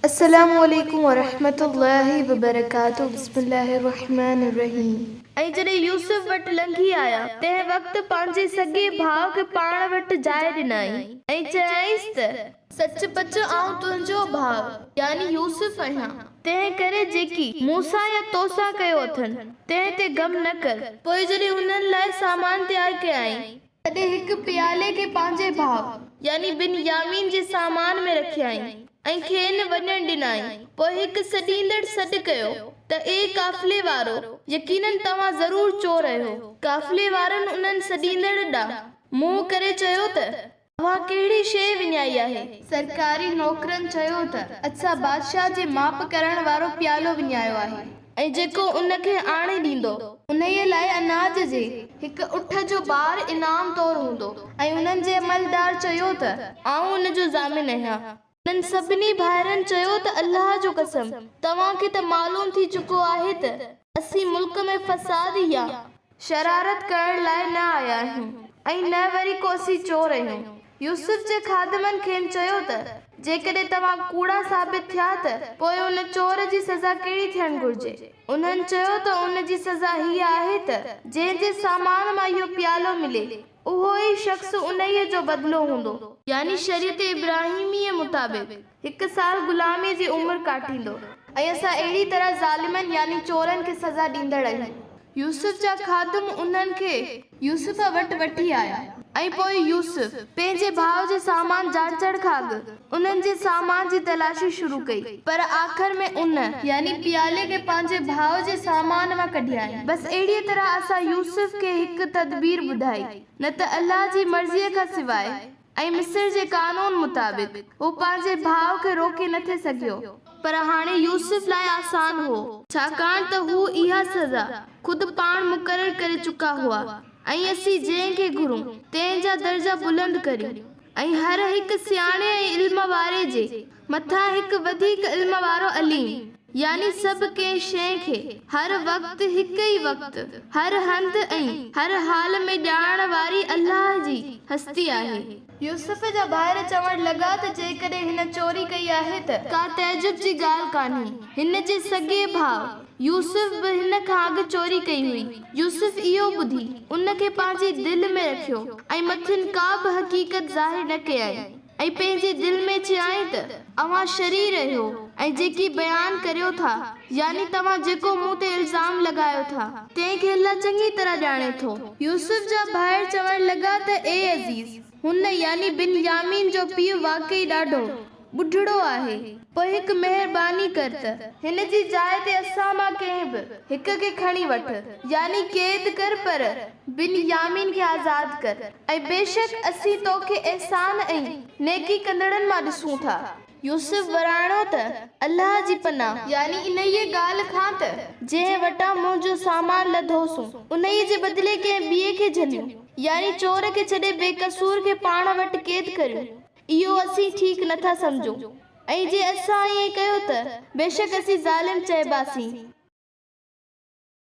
السلام عليڪم ورحمة الله وبرڪاته بسم الله الرحمن الرحيم. ۽ جڏهن يوسف وٽ لنگهي آيا، تنهن وقت پنهنجي سڳي ڀاء کي پاڻ وٽ جاء ڏنائين، ۽ چيائينس ته. سچ پچ آئون تنهنجو ڀاء، يعني يوسف آهيان، تنهن ڪري جيڪي مون سان يا توسان ڪيو اٿن، تنهن تي غم نه ڪر. پوء جڏهن انهن لاء سامان تيار ڪيائين. تڏهن هڪ پيالي کي پنهنجي ڀاء يعني بن يامين جي سامان ۾ رکيائين ۽ کين وڃڻ ڏنائين. پوء هڪ سڏيندڙ سڏ ڪيو ته اي قافلي وارو! يقيناً توهان ضرور چور آهيو. قافلي وارن انهن سڏيندڙ ڏانهن منهن ڪري چيو ته اوهان ڪهڙي شيء وڃائي آهي؟ سرڪاري نوڪرن چيو ته اسان بادشاهه جي ماپ ڪرڻ وارو پيالو وڃايو آهي. ۽ جيڪو ان کي آڻي ڏيندو. انهيء لاء اناج جي هڪ اٺ جو بار انعام طور هوندو. ۽ انهن جي عملدار چيو ته. آئون ان جو ضامن آهيان. انهن سڀني ڀائرن چيو ته الله جو قسم! توهان کي ته معلوم ٿي چڪو آهي ته اسين ملڪ ۾ فساد يا. شرارت ڪرڻ لاء نه آيا آهيون ۽ نه وري ڪو اسين چور آهيون. يوسف جي خادمن کين چيو ته، جيڪڏهن توهان ڪوڙا ثابت ٿيا ته پوء ان چور جي سزا ڪهڙي ٿيڻ گهرجي؟ انهن چيو ته ان جي سزا هيء آهي ته جنهن جي سامان مان اهو پيالو ملي، اهو ئي شخص انهيء جو بدلو هوندو. يعني شريعت ابراهيميء مطابق هڪ سال غلاميء جي عمر ڪاٽيندو. ۽ اسان اهڙي طرح ظالمن يعني چورن کي سزا ڏيندڙ آهيون. يوسف جا خادم انهن کي يوسف وٽ وٺي آيا ۽ پوء يوسف پنهنجي ڀاء جي سامان جانچڻ کان اڳ انهن جي سامان جي تلاشي شروع ڪئي، پر آخر ۾ ان، يعني پيالي کي پنهنجي ڀاء جي سامان مان ڪڍيائين. بس اهڙيء طرح اسان يوسف کي هڪ تدبير ٻڌائي، نه ته الله جي مرضيء کان سواء ۽ مصر جي قانون مطابق هو پنهنجي ڀاء کي روڪي نه ٿي سگهيو. پر هاڻي يوسف لاء آسان هو، ڇاڪاڻ ته هو اها سزا خود پاڻ مقرر ڪري چڪا هئا ۽ اسين جنهن کي گهرون، تنهن جا درجا بلند ڪريون ۽ هر هڪ سياڻي ۽ علم واري جي مٿان هڪ وڌيڪ علم وارو عليم، يعني سڀ ڪنهن شيء کي هر وقت، هڪ ئي وقت، هر هنڌ ۽ هر حال ۾ ڄاڻڻ واري الله جي هستي آهي. يوسف جا ڀائر چوڻ لڳا ته جيڪڏهن هن چوري ڪئي آهي ته. ڪا تعجب جي ڳالهه ڪانهي. هن جي سڳي ڀاء يوسف به هن کان اڳ چوري ڪئي هئي. يوسف اهو ٻڌي، ان کي پنهنجي دل ۾ رکيو ۽ مٿن ڪا به حقيقت ظاهر نه ڪيائين. ۽ پنهنجي دل ۾ چيائين ته، اوهان شرير آهيو ۽ جيڪي بيان ڪريو ٿا، يعني توهان جيڪو مون تي الزام لڳايو ٿا، تنهن کي الله چڱي طرح ڄاڻي ٿو. يوسف جا ڀائر چوڻ لڳا ته اي عزيز! هن، يعني بن يامين جو پيء واقعي ڏاڍو ٻڍڙو آهي، پوء هڪ مهرباني ڪر ته هن جي جاء تي اسان مان ڪنهن به هڪ کي کڻي وٺ، يعني قيد ڪر، پر بن يامين کي آزاد ڪر. ۽ بيشڪ اسين تو کي احسان ۽ نيڪي ڪندڙن مان ڏسون ٿا. يوسف وراڻيو ته، الله جي پناهه! يعني انهيء ڳالهه کان ته جنهن وٽان منهنجو سامان لڌوسون، انهيء جي بدلي ڪنهن ٻئي کي جهليون، يعني چور کي ڇڏي بي قصور کي پاڻ وٽ قيد ڪريون، اهو اسين ٺيڪ نه ٿا سمجهون، ۽ جي اسان ائين ڪيو ته بيشڪ اسين ظالم چئباسين.